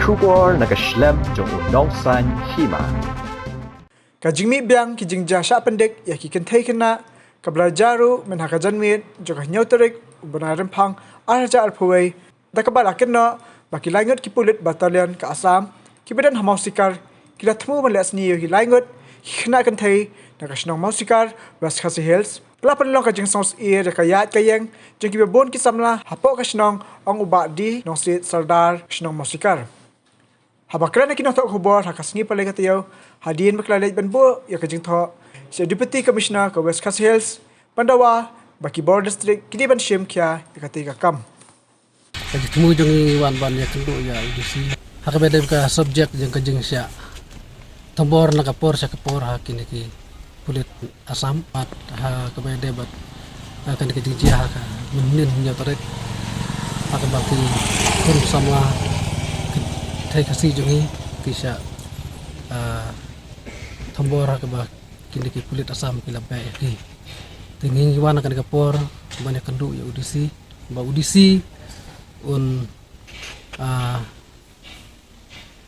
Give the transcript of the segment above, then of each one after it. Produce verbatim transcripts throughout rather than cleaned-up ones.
Khubor na ka shlem jong u nongsan hima. Ka jingmih biang ki jingjia shah pyndik ïa ki kynthei khynnah kaba la jia ruh mynha ka janmiet jong ka hynñiew tarik u bnai Rymphang ar hajar arphew wei, da kaba la kynnoh ba ki laingut ki pulit battalion ka Assam kiba don ha Mawsikar ki la thmu ban leh sniew ïa ki laingut ki khynnah kynthei na ka shnong Mawsikar, West Khasi Hills. Ka la pynlong ka jingsngewsih ïa ka ïaid ka ïeng jong kiba bun ki samla hapoh ka shnong, ong u Bah D Nongsiej, Sordar shnong Mawsikar. Haba kren ha ki nongthoh khubor ha ka sngi Palei ka taïew, hadien ba ki la leit ban buh ïa ka jingthoh sha Deputy Commissioner ka West Khasi Hills ban dawa ba ki bor district ki dei ban shim khia ïa katei ka kam. Ka jingthmu jong ngi wan ban ïakynduh ïa u D C ha kaba ïadei ka subject jong ka jingshah thombor na ka por sha ka por ha kine ki pulit Assam, bad ha kaba ïadei bad, ah, kane ka jingjia ha ka mynhynnin hynñiew tarik, ha kaba ki khun samla kynthei Khasi jong ngi ki shah, ah, thombor ha kaba kine ki pulit Assam ki la beh ïa ki. Te ngi wan ha kane ka por ban ïakynduh ïa u D C ba u D C un, ah,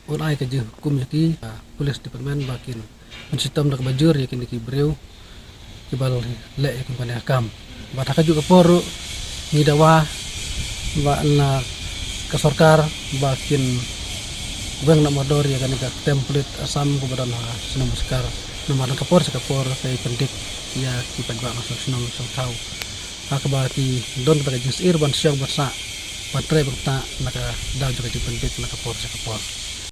un ai ka jinghukum ïa ki, ah, police department ba kin pynshitom da kaba jur ïa kine ki briew kiba leh ïa kane ka kam. Bad ha kajuh ka por ruh ngi dawa ba na ka sorkar ba kin weng na mardor ïa kane ka kem pulit Assam kaba don ha shnong Mawsikar. Namar na ka por sha ka por ka pyndik ïa ki paidbah na shnong shnong thaw ha kaba ki don kata ka jingsyier ban shong ban sah ban trei ban ktah na ka daw jong ka jingpyndik na ka por sha ka por.